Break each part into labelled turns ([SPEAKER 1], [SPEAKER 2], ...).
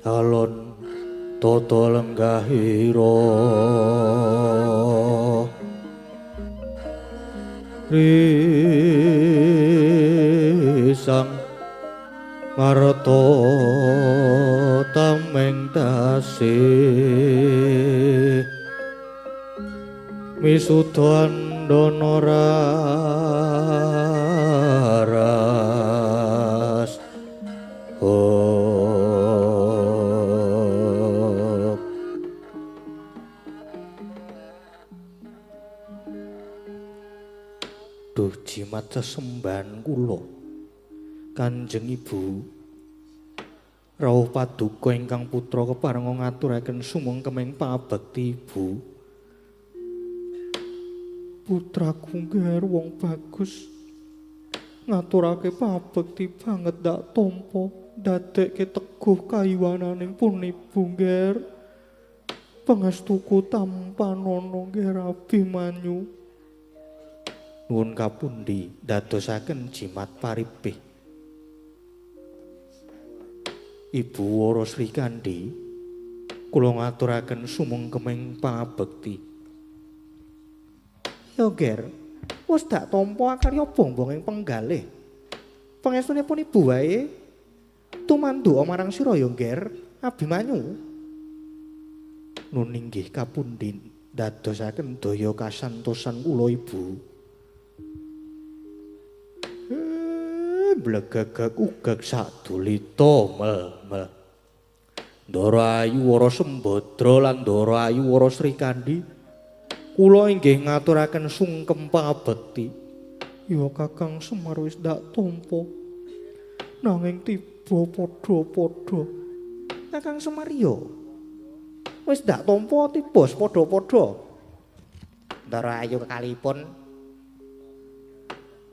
[SPEAKER 1] Alon tata lenggahira risang marta tameng tasih misuda andana raras. Duh jimat sesembahan kula Kanjeng Ibu rawuh paduka ingkang putra keparenga ngaturaken sumengkeming pabekti Ibu. Putraku ngger wong bagus ngaturake pabekti banget ndak tampa ndadekke teguh kaiwananing pun Ibu ngger. Pangestuku tampanana ngger Abimanyu. Nuwun kapundi ndadosaken jimat paripih. Ibu Wara Srikandhi, kula ngaturaken sumengkeming pangabekti. Ya Ger, wis dak tampa akarya bongbong ing penggalih. Pangestunipun Ibu wae tumanduka marang sira ya Ger, Abimanyu. Nun inggih kapundi ndadosaken daya kasantosan kula Ibu. Blegegeg ugeg sadulita mel-mel. Ndara Ayu Wara Sembadra lan Ndara Ayu Wara Srikandhi, kula inggih ngaturaken sungkem pangabekti. Ya Kakang Semar wis ndak tampa. Nanging tiba padha-padha. Kakang Semar ya wis ndak tampa tiba padha-padha. Ndara Ayu kekalipun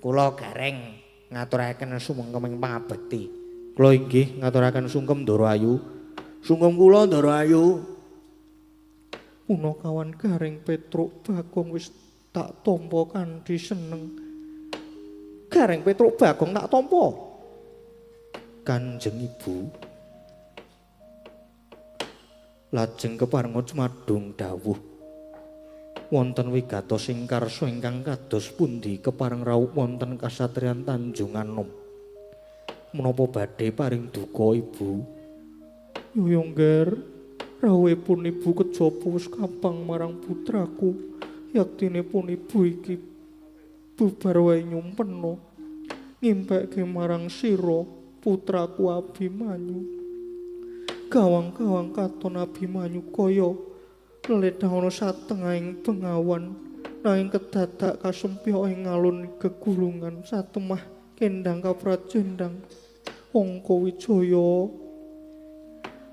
[SPEAKER 1] kula gareng ngaturaken sumengkeming pangabekti. Kula inggih ngaturaken sungkem Ndara Ayu. Sungkem kula Ndara Ayu. Punakawan Gareng Petruk Bagong wis tak tampa kanthi seneng. Gareng Petruk Bagong tak tampa. Kanjeng Ibu lajeng keparenga cumadung dawuh wonten wigatos ing karsa ingkang kados pundi kepareng rawuh wonten kasatriyan Tanjung Anom. Menapa badhe paring duka Ibu? Yo Ngger, rawuhipun Ibu kejaba wis kapang marang putraku. Yaktinipun Ibu iki bubar wae nyumpena ngimpekke marang sira putraku Abimanyu. Gawang-gawang katon Abimanyu kaya leledhah ana satengahing bengawan, nanging kedadak kasempyok ing alun gegulungan satemah kendang kaprajendang Angka Wijaya.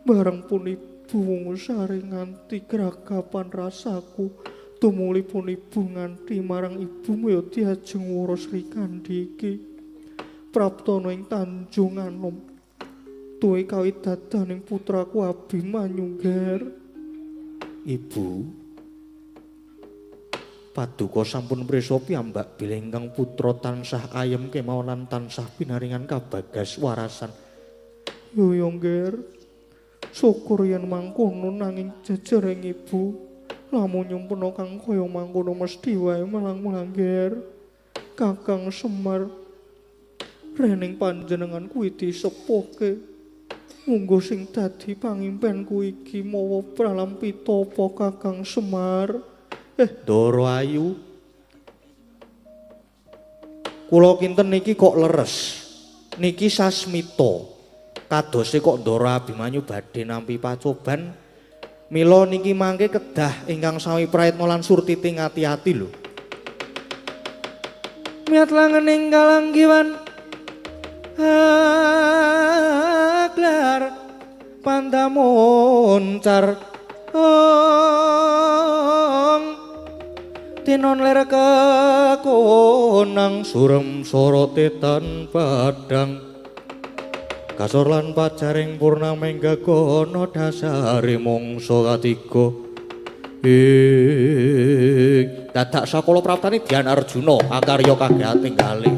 [SPEAKER 1] Bareng pun Ibu wungu sare nganti gragapan rasaku, tumulipun Ibu nganti marang ibumu ya diajeng Wara Srikandhi iki praptana ing Tanjung Anom. Tuwe kawidadaning putraku Abimanyu Ngger. Ibu, paduka sampun prisa piyambak bilih ingkang putra tansah ayem kemawon lan tansah pinaringan kabagas warasan. Yo yo Ngger, syukur yen mangkono nanging jejering Ibu lamun nyumpena kang kaya mangkono mesti wae melang-melang Ngger. Kakang Semar, rening panjenengan kuwi disepuhke. Munggo sing dadi pangimpenku iki mawa pralampita apa Kakang Semar? Ndara Ayu, kula kinten niki kok leres. Niki sasmita. Kadose kok Ndara Abimanyu badhe nampi pacoban. Mila niki mangke kedah ingkang sami prayitna lan surtiti ngati-ati lho. Miyat langening kalanggiwan aglar pandamoncar ong tinon ler kekonang surem sorote tan padang kasor lan pajaring purnaming gagono dasare mangsa katiga ing dadak sakala praptane Dian Arjuna akarya kageatinggale.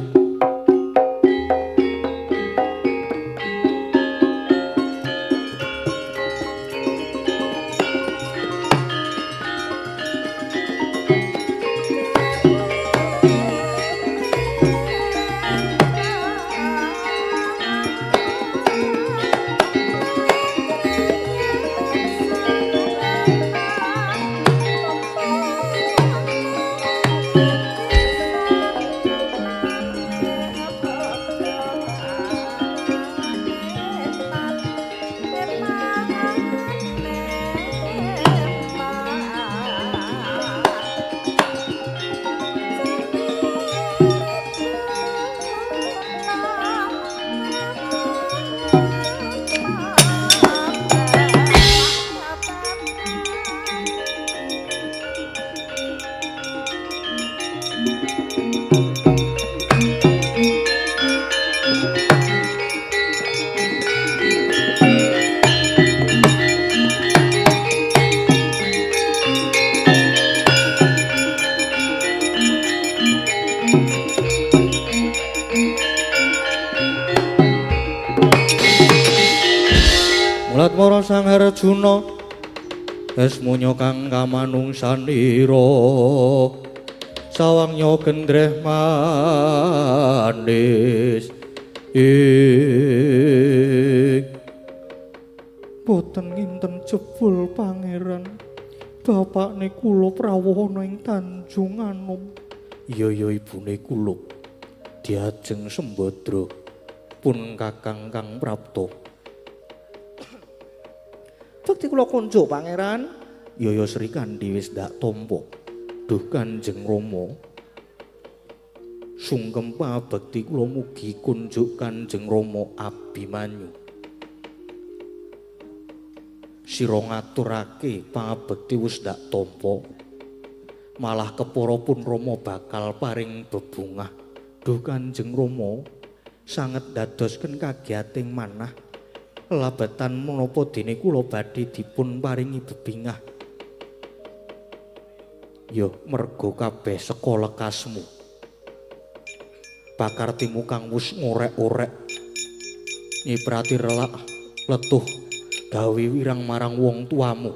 [SPEAKER 1] Batmara Sang Arjuna esmunya kang kamanungsanira sawangnya gendreh manis ing boten nginten jebul pangeran bapakne kula prawuh ana ing Tanjung Anom. Iya ya ibune kula diajeng Sembadra pun kakang kang prapta. Bekti kula konjo pangeran. Ya ya Sri Kandi wis ndak tampa. Duh Kanjeng Rama. Sungkem pabekti kula mugi kunjuk Kanjeng Rama Abimanyu. Sira ngaturake pabekti wis ndak tampa. Malah kepara pun Rama bakal paring bebungah. Duh Kanjeng Rama sanget dadosken kagiating manah. Labetan menapa dene kula badhe dipun paringi bebingah. Ya merga kabeh saka lekasmu. Pakartimu kang wis ngorek-orek nyiprati relak letuh gawe wirang marang wong tuamu.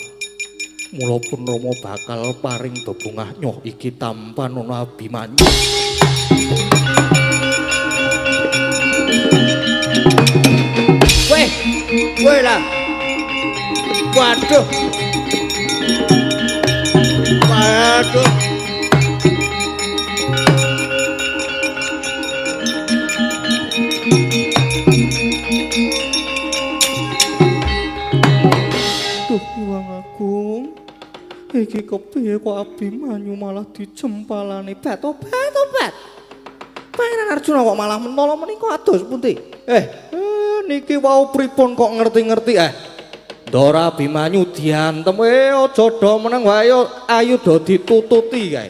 [SPEAKER 1] Mula pun Rama bakal paring bebungah nyoh iki tampanana Abimanyu.
[SPEAKER 2] Weh, weh lah. Waduh. Waduh.
[SPEAKER 1] Duh, Iwang Agung. Iki kepiye kok Abimanyu malah dijempalane bat obat obat. Pangeran Arjuna kok malah mentolo menika ados pundi? Niki wau pripun kok ngerti-ngerti Ndara Abimanyu diantem aja do meneng wae ayo do ditututi kae.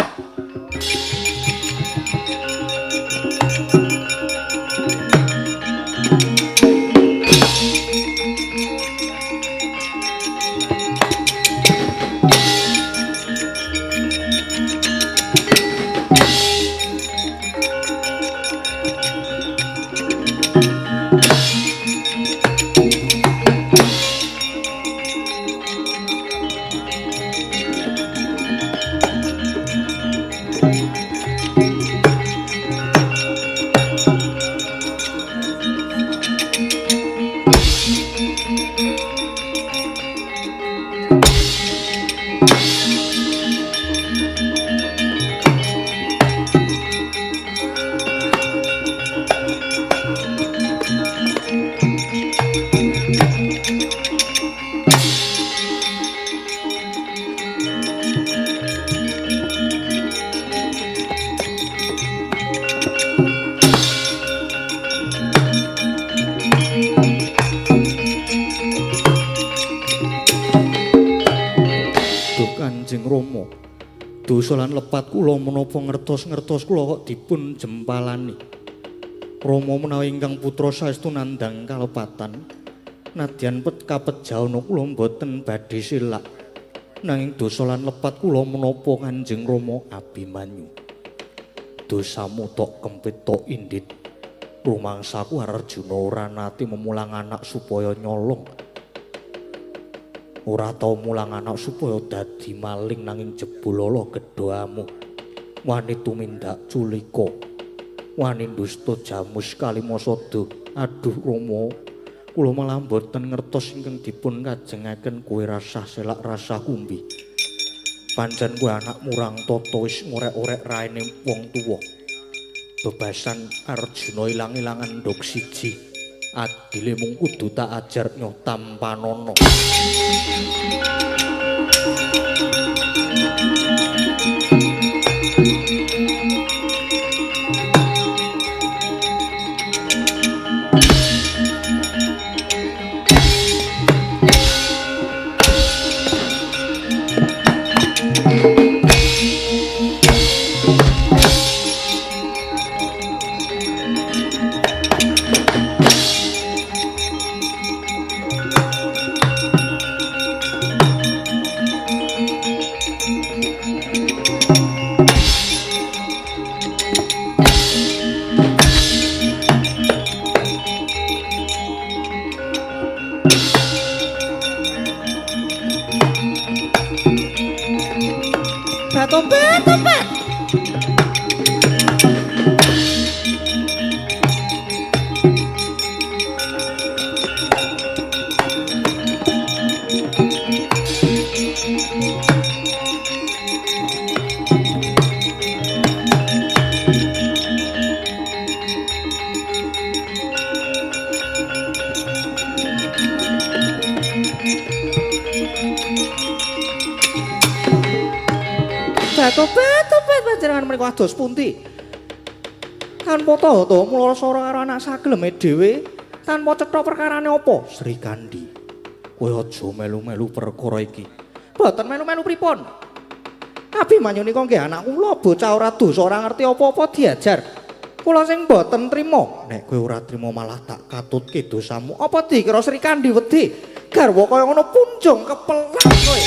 [SPEAKER 1] Dosa lan lepat kula menapa ngertos-ngertos kula kok dipun jempalani. Rama menawi ingkang putra saestu nandhang kalepatan, nadyan kapejana kula mboten badhe selak. Nanging dosa lan lepat kula menapa Kanjeng Rama Abimanyu. Dosamu tok kempit tok indit. Rumangsaku Arjuna ora nate memulang anak supaya nyolong. Ora tau mulang anak supaya dadi maling nanging jebul ala gedhamu. Wani tumindak culika. Wani dusta jamus kalimasada. Aduh Rama, kula malah mboten ngertos ingkang dipun kajengaken kowe rasah selak rasah kumbi. Pancen kowe anak murang tata wis ngorek-orek raine wong tuwa. Bebasan Arjuna ilang-ilangan nduk siji. Adile mung kudu tak ajar nyoh tampanana. Tobat, tobat panjenengan menika ados pundi? Tanpa toho mula sora karo anak sageleme dhewe, tanpa cetha perkarane apa? Sri Kandi, kowe aja melu-melu perkara iki. Boten melu-melu pripun? Abimanyu nika nggih anak kula, bocah ora dosa, ora ngerti apa-apa diajar. Kula sing boten trima. Nek kowe ora trima malah tak katutke dosamu. Apa dikira Sri Kandi wedi? Garwa kaya ngono punjung kepelak kowe.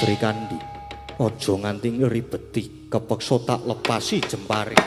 [SPEAKER 1] Sri Kandi, aja nganti ngribeti, kepeksa tak lepasi jempare.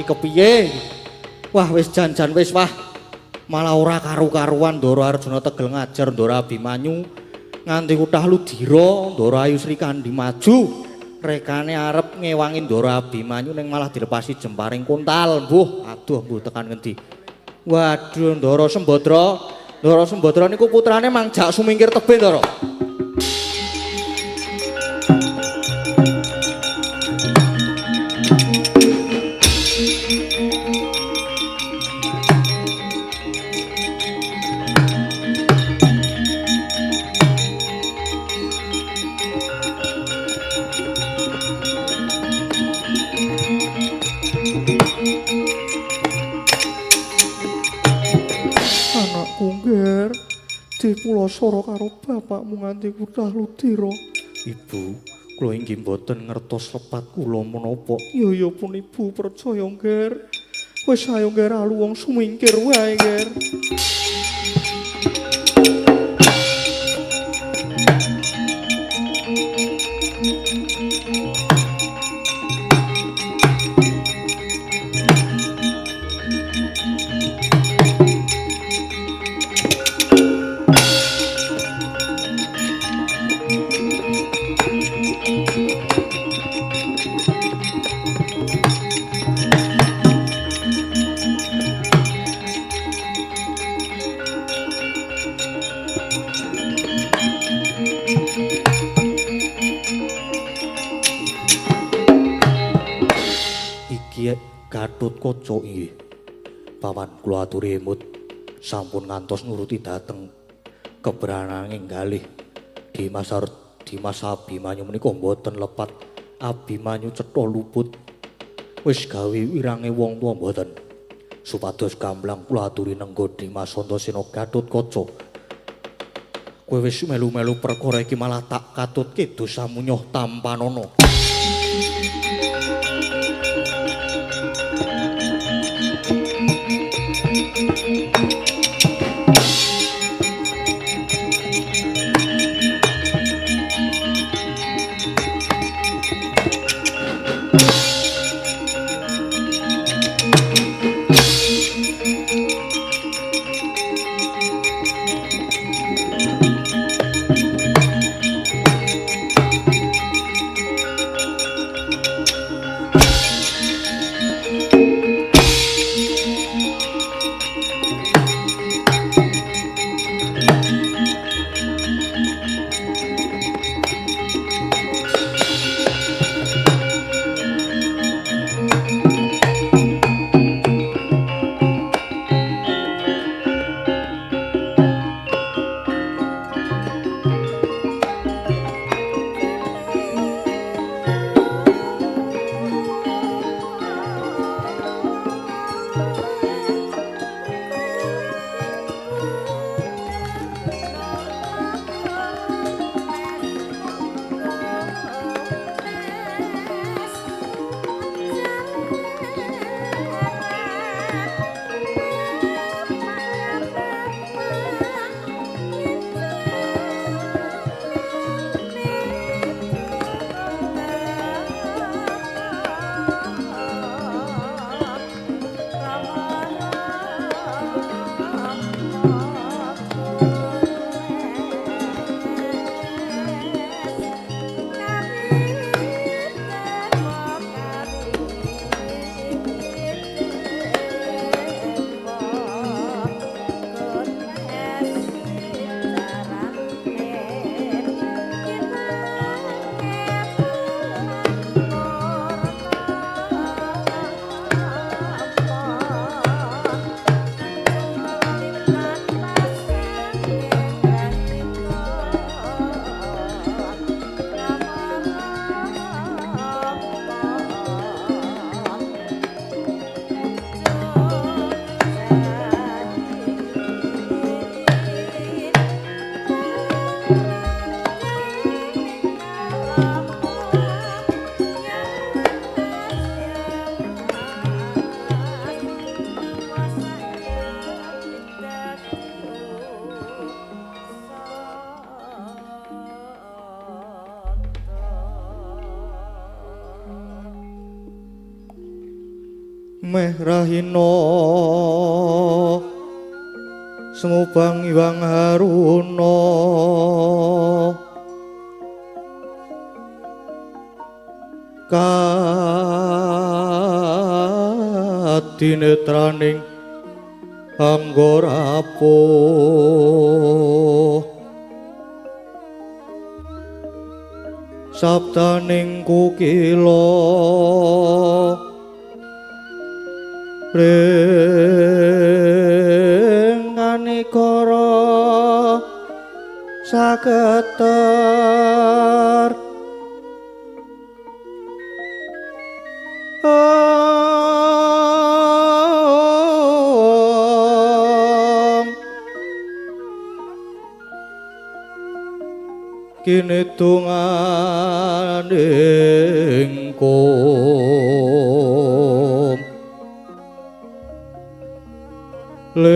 [SPEAKER 1] Kepiye? Wah wis jan-jan wis wah. Malah ora karu-karuan Ndara Arjuna tegel ngajar Ndara Abimanyu nganti kutah ludira Ndara Ayu Sri Kandi maju. Rekane arep ngewangi Ndara Abimanyu ning malah dilepasi jemparing kuntal. Mbuh, aduh mbuh tekan ngendi. Waduh Ndara Sembadra. Ndara Sembadra niku putrane mangjak sumingkir tebih Ndara. Pulasara karo bapakmu nganti kutah ludira. Ibu, kula inggih mboten ngertos lepat kula menapa. Ya ya pun ibu percaya ngger. Wis ayo ngger alu wong sumingkir wae ngger. Gatotkaca inggih. Paman kula aturi emut sampun ngantos nuruti dhateng keberananing galih Dimas Abimanyu menika mboten lepat. Abimanyu cetha luput. Wis gawe wirange wong tuwa mboten. Supados gamblang kula aturi nenggo Dimas Antasena Gatotkaca. Kowe wis melu-melu perkara iki malah tak katutke dosamu nyoh tampanana. Meh rahina semubang Iwang Haruna kadinetraning angga rapuh sabdaning kukila ring kanigara saketer kini tunganing kum lir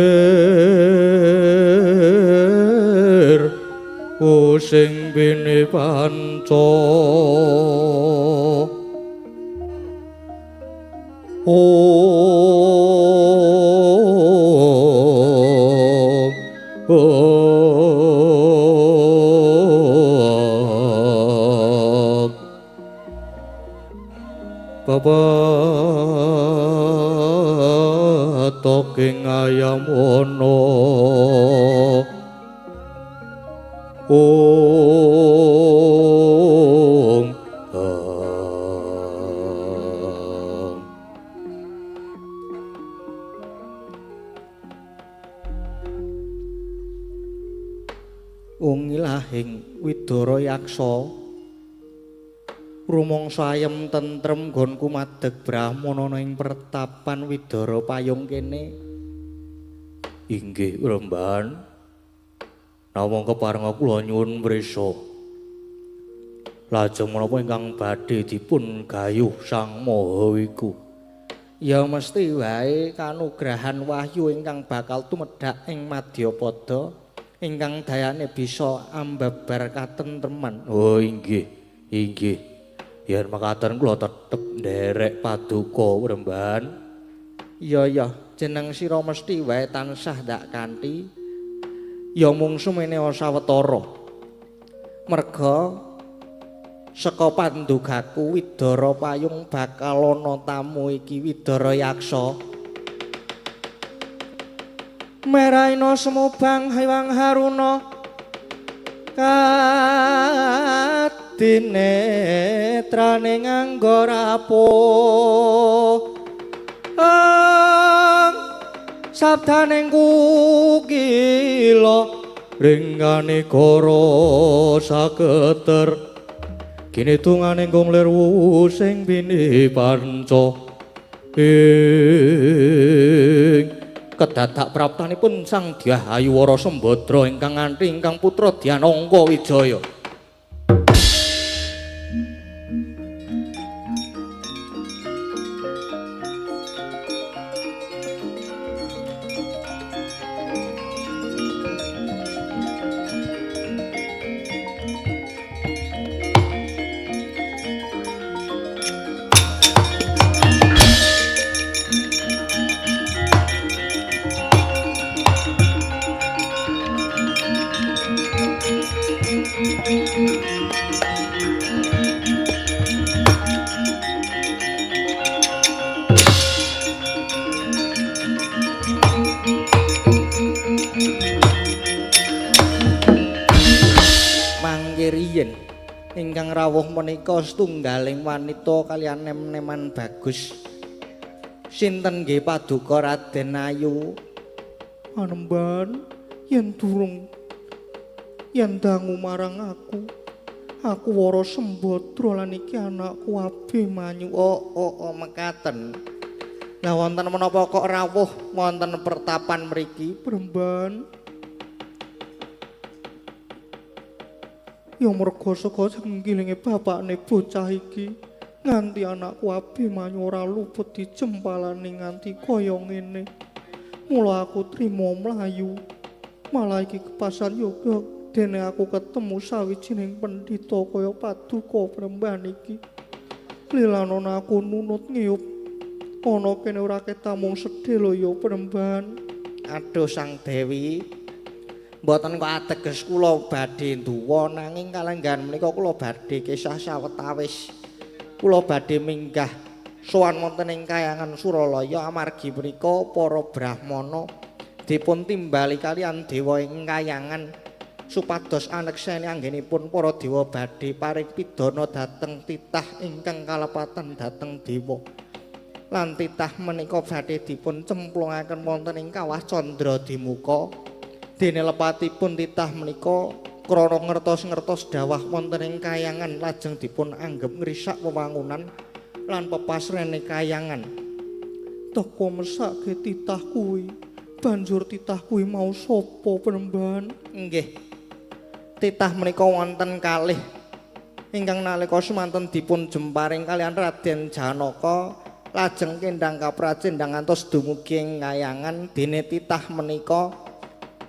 [SPEAKER 1] using bini panca om om Bapa ing ayam ana om Ungilahing Widara Yaksa rumangsa ayem tentrem nggonku madeg brahmana ana ing pertapan Widara Payung kene. Inggih Remban. Namung keparenga kula nyuwun prisa. Lajeng menapa ingkang badhe dipun gayuh Sang Maha Wiku? Ya mesti wae kanugrahan wahyu ingkang bakal tumedhak ing madyapada ingkang dayane bisa ambabar katentreman. Oh inggih, inggih. Yen mekaten kula tetep nderek paduka Remban. Iya ya, jeneng sira mesti wae tansah ndak kanthi. Ya mung sumene sawetara. Merga saka pandugaku Widara Payung bakal ana tamu iki Widara Yaksa. Meraina semubang Hyang Haruna kadinetrane nganggo rapuh sabdaning kukila ringgane goro saketer kini tungane gong lir sing bini panca ing kedadak praptanipun Sang Dyah Ayu Wara Sembadra ingkang nganti ingkang putra Dyanangka Wijaya. Ingkang rawuh menika setunggaling wanita kaliyan nem-neman bagus. Sinten nggih paduka Raden Ayu? Anemban yen durung yen dangu marang aku. Aku Wara Sembadra lan iki anakku Abimanyu. Oh, oh, oh mekaten. Lah wonten menapa kok rawuh wonten pertapan mriki, Bremban? Ya merga saka jengkilinge bapakne bocah iki nganti anakku Abimanyu ora luput dijempalane nganti kaya ngene. Mula aku trima mlayu. Malah iki kepasan yoga dene aku ketemu sawijining pendhita kaya paduka Premban iki. Lilanana aku nunut ngiyup. Ana kene ora ketamung sedhela ya Premban.
[SPEAKER 2] Aduh Sang Dewi, mboten kok ateges kula badhe nduwa nanging kalenggahan menika kula badhe kisah sawetawis. Kula badhe minggah sowan wonten ing kayangan Suralaya amargi menika para brahmana dipun timbali kalian dewa ing kayangan supados anekseni anggenipun para dewa badhe paring pidana dhateng titah ingkang kalepatan dhateng dewa. Lan titah menika badhe dipun cemplungaken wonten ing kawah Candra Dimuka. Dene lepatipun titah menika krana ngertos-ngertos dawah wonten ing kayangan lajeng dipun anggep ngrisak wewangunan lan pepasrene kayangan.
[SPEAKER 1] Teko mesake titah kuwi. Banjur titah kuwi mau sapa Premban?
[SPEAKER 2] Nggih. Titah menika wonten kalih ingkang nalika semanten dipun jemparing kalian Raden Janaka lajeng kendhang kapracendhang ngantos dumugi ing kayangan. Dene titah menika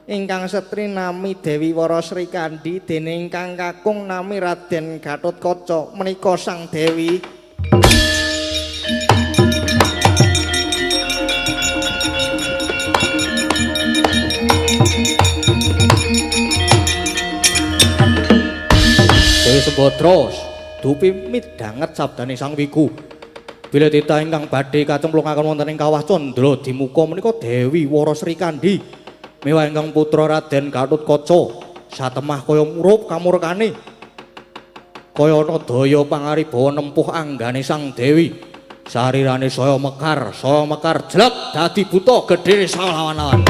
[SPEAKER 2] ingkang setri nami Dewi Wara Sri Kandi, dene ingkang kakung nami Raden Gatotkaca. Menika Sang Dewi.
[SPEAKER 1] Dewi Sembadra dupi midhanget sabdane Sang Wiku. Bilih titah ingkang badhe kacemplungaken wonten ing kawah Candra Dimuka menika Dewi Wara Sri Kandi mewah ingkang putra Raden Gatotkaca satemah kaya murup kamurkane kaya ana daya pangaribawa nempuh anggane Sang Dewi. Sarirane saya mekar jleb dadi buta gedhe salawan-lawan.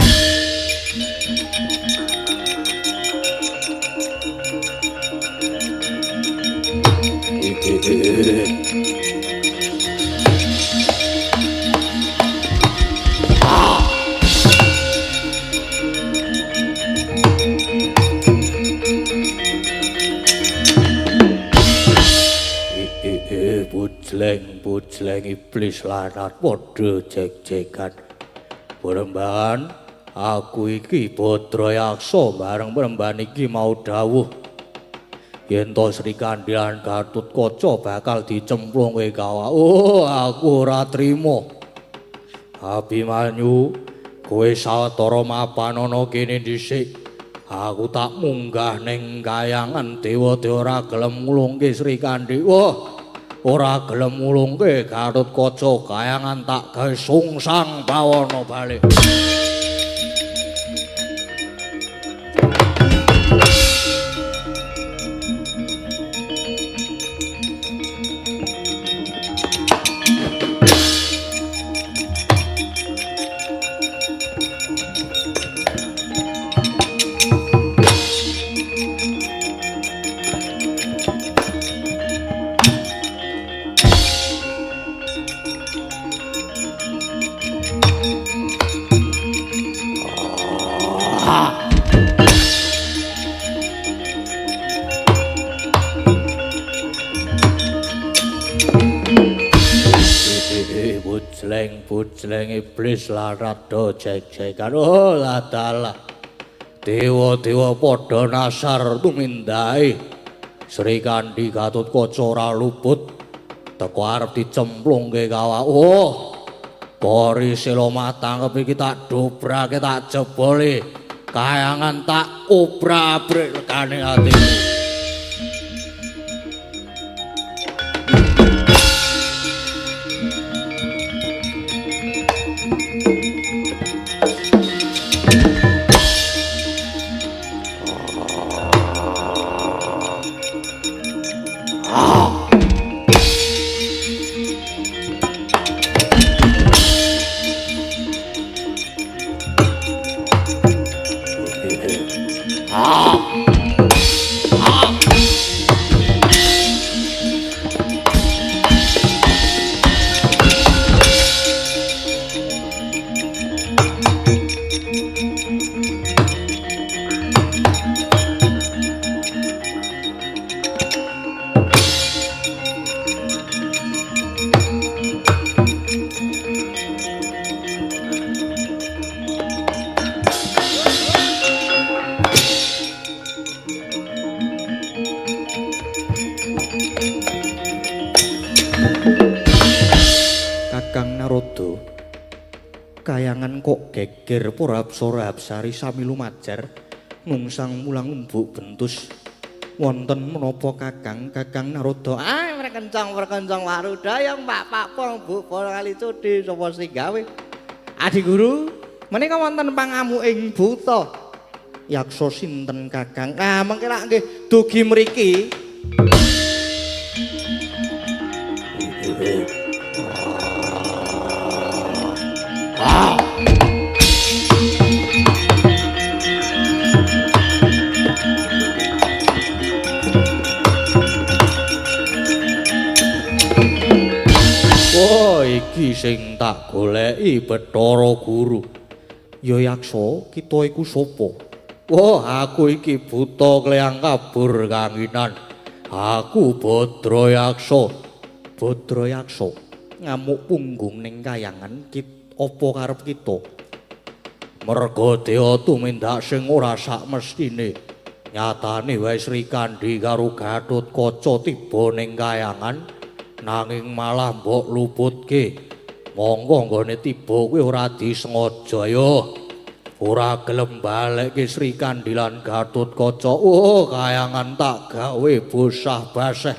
[SPEAKER 1] Bujleng iblis lanat padha jek-jekan. Premban, aku iki Badrayaksa bareng Premban iki mau dawuh yen to Sri Kandi lan Gatotkaca bakal dicemplungke kawah. Oh, aku ora trima. Abimanyu, kowe sawetara mapan ana kene dhisik. Aku tak munggah ning kayangan dewa-dewa ora gelem ngulungke Sri Kandi. Wah, ora gelem ngulungke Gatotkaca, kayangan tak gawe sungsang bawana bali. Bujleng iblis larat do jek-jekan. Oh ladalah, dewa-dewa padha nasar tumindahe. Sri Kandi Gatotkaca ora luput teko arep dicemplungke kawah. Oh, Kori sila matangkep iki tak dobrake tak jebole. Kayangan tak obrak-abrik lekane atimu. Narada. Kayangan kok geger para apsara apsari sami lumajar nungsang mulang umbuk bentus. Wonten menapa Kakang? Kakang Narada.
[SPEAKER 2] Ah, prekencong-prekencong waruda yang Pak Pong Bu para kali cudi sapa sing gawe. Adi guru, menika wonten pangamuking buta.
[SPEAKER 1] Yaksa sinten Kakang?
[SPEAKER 2] Ah, mengke lak nggih dugi mriki.
[SPEAKER 1] Oh, iki sing tak goleki Bathara Guru. Ya yaksa, kita iku sapa? Wah, aku iki buta kleyang kabur kanginan. Aku Badra Yaksa. Badra Yaksa ngamuk punggung ning kayangan, apa karep kita? Merga dewa tumindak sing ora sak mestine. Nyatane wae Srikandhi karo Gathotkaca tiba ning kayangan, nanging malah mbok luputke. Monggo nggone tiba kuwi ora disengaja ya. Ora gelem balekke Srikandhi lan Gathotkaca. Oh, kayangan tak gawe bosah baseh.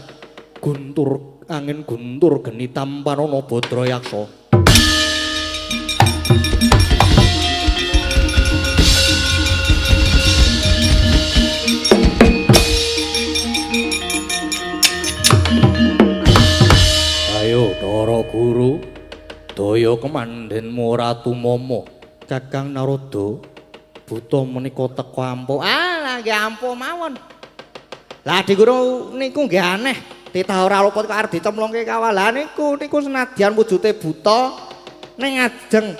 [SPEAKER 1] Guntur angin guntur geni tampanana Badra Yaksa. Ayo Bathara Guru, daya kemandenmu ora tumama. Kakang Narada, buta menika teka ampuh.
[SPEAKER 2] Ah, lah nggih ampuh mawon. Lah Adi Guru niku nggih aneh. Titah ora luput kok arep dicemplungke kawalan niku niku senadyan wujude buta ning ajeng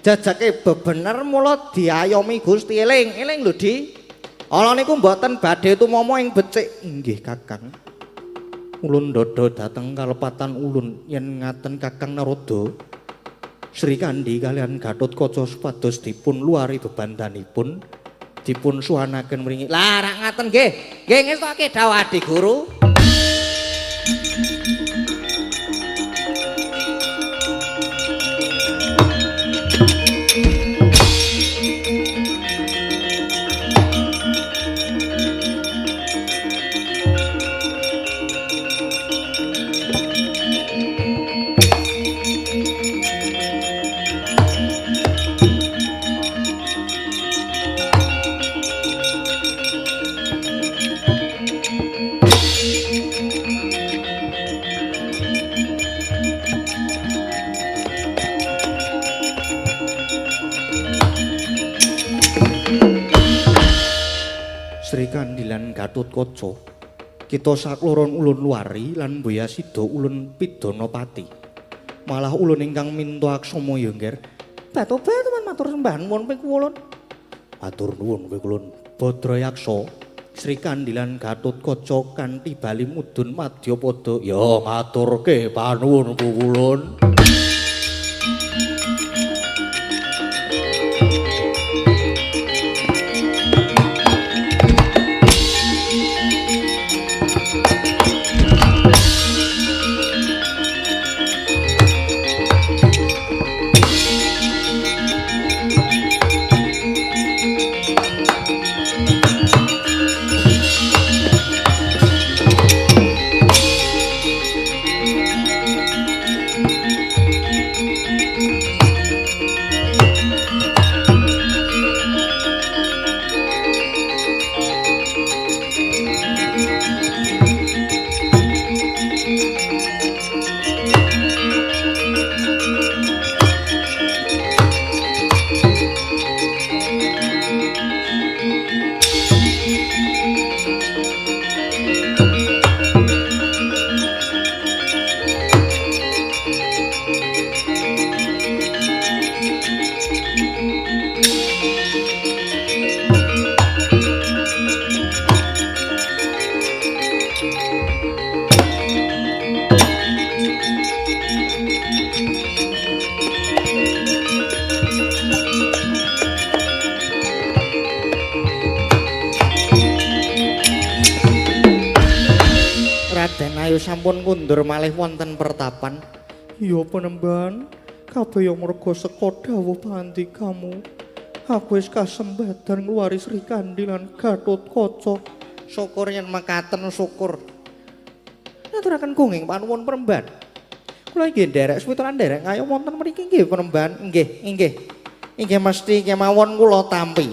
[SPEAKER 2] jajake bebener mula diayomi Gusti. Eling, eling lho Di. Ala niku mboten badhe tumama ing becik.
[SPEAKER 1] Nggih Kakang. Ulun ndodho dhateng kalepatan ulun yen ngaten Kakang Narada. Srikandhi kalian Gathotkaca supados dipun luari bebandanipun dipun suwanaken mringi.
[SPEAKER 2] Lah rak ngaten nggih. Nggih ngestoke dawuh Adi Guru.
[SPEAKER 1] Srikandhi lan Gathotkaca kita sakloron ulun luari lan mboya sida ulun pidana pati. Malah ulun ingkang minta aksama ya Ngger.
[SPEAKER 2] Batu-batu matur sembah nuwun pikulun.
[SPEAKER 1] Matur nuwun pikulun. Badra Yaksa, Srikandhi lan Gathotkaca kanthi bali mudhun madyapada ya ngaturke panuwun pukulun.
[SPEAKER 2] Raden Ayu sampun kundur malih wonten pertapan.
[SPEAKER 1] Ya penemban, Kabeh ya merga seka dawuh pandikamu. Aku wis kasembadan ngluwari Srikandhi lan Gatotkaca.
[SPEAKER 2] Syukur yen mekaten syukur. Ngaturaken gunging panuwun Premban. Kula inggih nderek suwita lan nderek ngayo wonten mriki nggih Premban. Nggih, inggih. Inggih mesti kemawon kula tampi.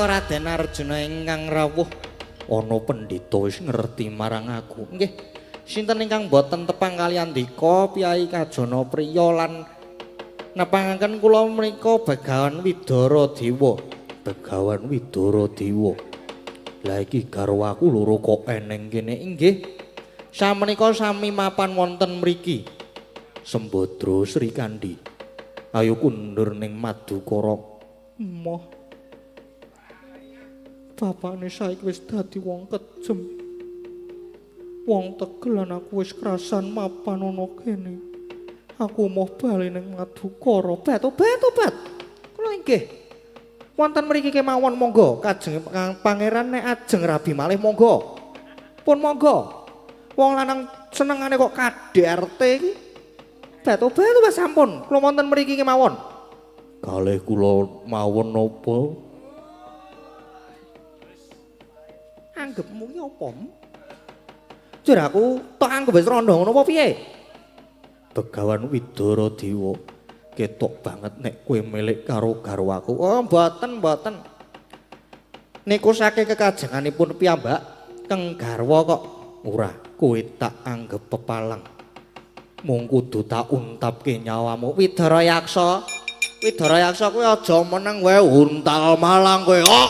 [SPEAKER 2] Raden Arjuna ingkang rawuh
[SPEAKER 1] ana pendhita wis ngerti marang aku.
[SPEAKER 2] Nggih. Sinten ingkang boten tepang kaliyan dika Piyai Kajana Priya lan nepangaken kula menika Begawan Widara Dewa.
[SPEAKER 1] Begawan Widara Dewa. Lah iki garwaku loro kok eneng kene.
[SPEAKER 2] Inggih. Samenika sami mapan wonten mriki.
[SPEAKER 1] Sembadra Srikandhi. Ayo kundur ning Madukara. Moh. Bapakne saiki wis dadi wong kejem. Wong tegel lan aku wis krasan mapan ana kene. Aku moh bali ning Madukara.
[SPEAKER 2] Obat-obat. Kula inggih. Wonten mriki kemawon monggo kajeng pangeran nek ajeng rabi malih monggo. Pun monggo. Wong lanang senengane kok KDRT iki. Obat-obat sampun. Kula wonten mriki kemawon.
[SPEAKER 1] Kalih kula mawon napa?
[SPEAKER 2] Anggepmu ki apa? Jur aku tok anggep wis rondo ngono apa piye?
[SPEAKER 1] Begawan Widara Dewa, ketok banget nek kowe milik karo garwaku.
[SPEAKER 2] Oh, mboten, mboten. Niku saking kekajenganipun piyambak keng garwa kok.
[SPEAKER 1] Ora, kowe tak anggep pepalang. Mung kudu tak untapke nyawamu.
[SPEAKER 2] Widara Yaksa, Widara Yaksa kuwi aja meneng wae untal malang kowe. Oh.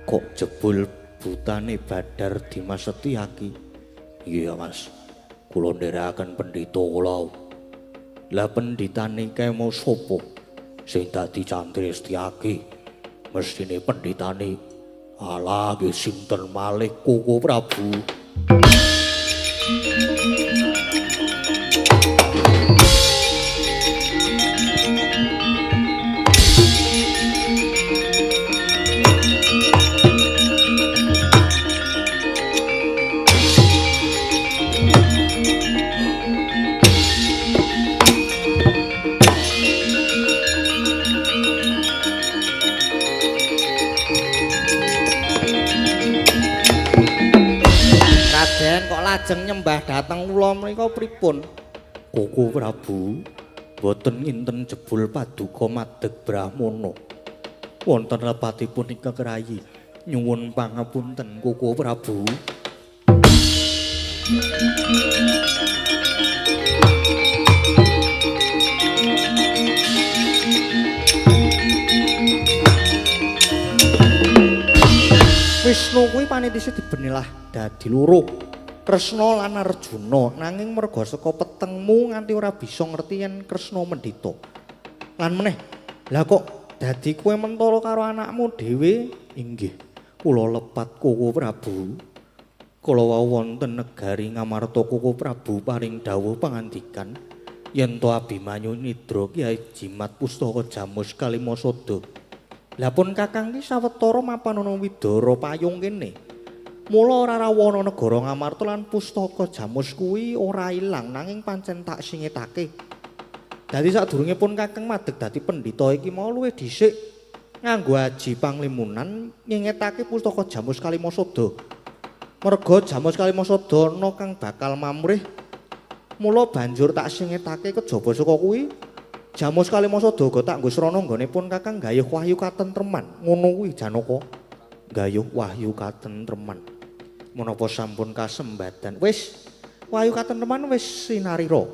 [SPEAKER 1] Kok jebul butane Badar Dimas Setyaki? Iya Mas, kula nderekaken pendhita kula. Lah pendhitane kae mau sapa? Sing dadi cantri Setyaki. Mesthine pendhitane alah nggih sinten malih Koko Prabu.
[SPEAKER 2] Lajeng nyembah dhateng kula menika pripun?
[SPEAKER 1] Koko Prabu, boten nginten jebul paduka madeg brahmana. Wonten lepatipun ingkang rayi, nyuwun pangapunten Koko Prabu.
[SPEAKER 2] Wisnu kuwi panitise dibenilah dadi loro. Kresna lan Arjuna, nanging merga saka petengmu nganti ora bisa ngerti yen Kresna mendhita. Lan meneh, lah kok dadi kowe mentala karo anakmu dhewe? Inggih, kula lepat Koko Prabu.
[SPEAKER 1] Kala wau wonten negari Ngamarta Koko Prabu paring dawuh pangandikan yen to Abimanyu nidra Kyai Jimat Pustaka Jamus Kalimasada. Lah pun Kakang ki sawetara mapan ana Widara payung kene. Mula ora rawana negara Ngamarta lan pustaka Jamus kuwi ora ilang nanging pancen tak singetake. Dadi sadurunge pun Kakang madeg dadi pendhita iki mau luwih dhisik nganggo aji panglimunan nyengetake pustaka Jamus Kalimasada. Merga Jamus Kalimasada ana kang bakal mamrih, mula banjur tak singetake kejaba saka kuwi Jamus Kalimasada uga tak nggo srana nggone pun Kakang gayuh wahyu katentreman. Ngono kuwi Janaka, gayuh wahyu katentreman. Menapa sampun kasembadan? Wis, wahyu katentreman wis sinarira.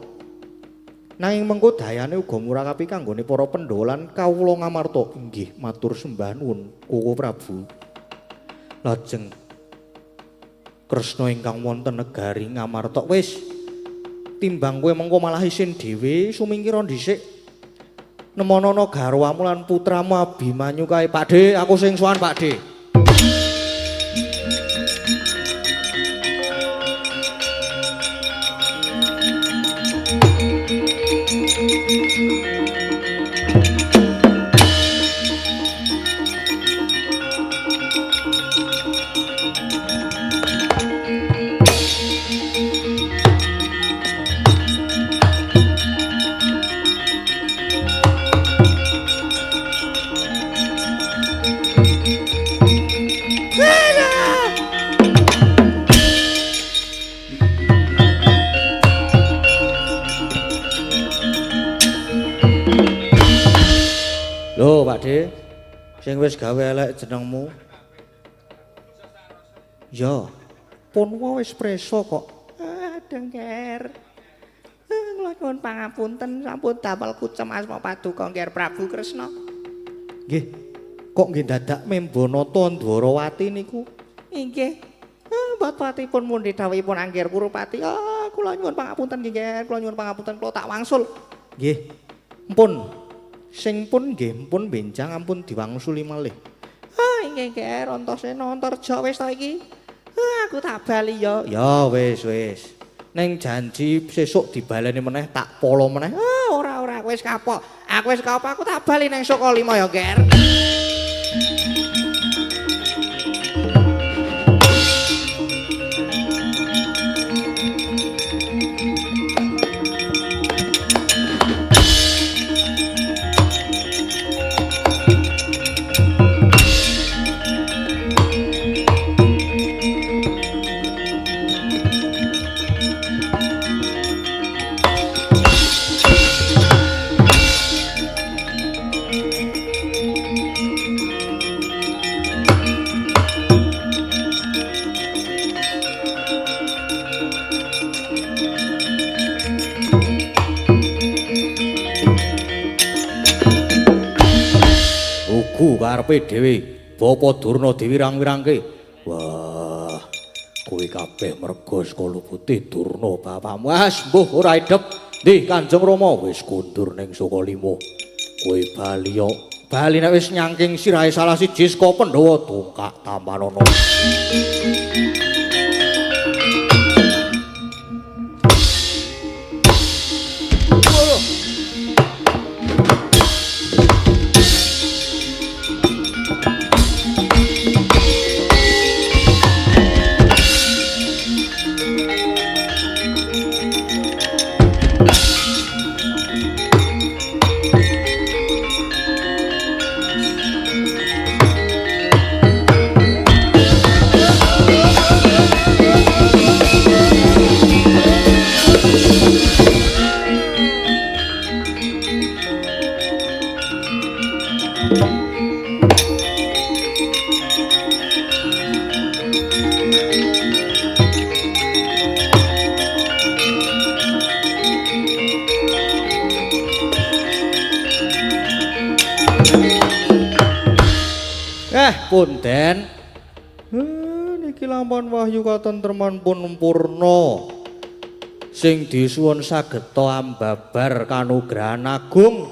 [SPEAKER 1] Nanging mengko dayane uga murakapi kanggone para Pandhawa lan kawula Ngamarta. Inggih, matur sembah nuwun Koko Prabu. Lajeng Kresna ingkang wonten negari Ngamarta, wis timbang kowe mengko malah isin dhewe, sumingkira dhisik nemonono garwamu lan putramu Abimanyu kae. Pakde, aku sing sowan Pakde. Lho, Pakde, sing wis gawe elek jenengmu. Ya, pun wis preso kok.
[SPEAKER 2] Aduh, Nger. Kula nyuwun pangapunten sampun damel kucem asma paduka Nger Prabu Kresna.
[SPEAKER 1] Nggih. Kok nggih dadak membo nata Ndwarawati niku?
[SPEAKER 2] Inggih. Batpatipun mundhi dawuhipun Angger Kurupati. Ah, kula nyuwun pangapunten nggih, Nger. Kula nyuwun pangapunten, kula tak wangsul.
[SPEAKER 1] Nggih. Mpun. Sing pun nggih pun benjang ampun diwangsuli malih.
[SPEAKER 2] Ah, inggih Nger, Antasena Antarja wis ta iki. Aku tak bali ya.
[SPEAKER 1] Ya wis wis. Ning janji sesuk dibaleni meneh tak polo meneh.
[SPEAKER 2] Ah, ora ora aku wis kapok. Aku wis kapok, aku tak bali nang Sukalima ya, Nger.
[SPEAKER 1] Karepe dhewe, Bapa Durna diwirang-wirangke. Wah, kowe kabeh merga saka lupute Durna bapamu. Ah, mbuh ora idep. Ndi Kanjeng Rama wis kondur ning Sukalima. Kowe bali yo. Bali nek wis nyangking sirahe salah siji saka Pandhawa tungkak tampanana. Punden. Niki lampon wahyu katentreman pun purna. Sing disuwun sageta ambabar kanugrahan agung.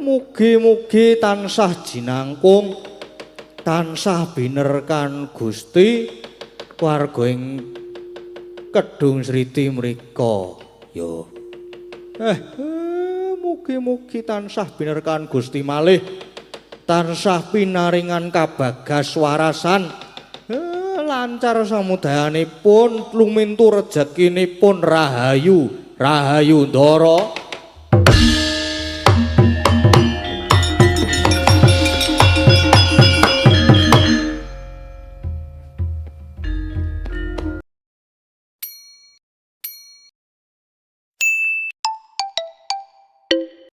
[SPEAKER 1] Mugi-mugi tansah jinangkung, tansah binerkan Gusti, warga ing Kedung Sriti mrika. Yo. Mugi-mugi tansah binerkahan Gusti malih, tansah pinaringan kabagas warasan, lancar samudayanipun, lumintu rejekinipun, rahayu, rahayu ndara.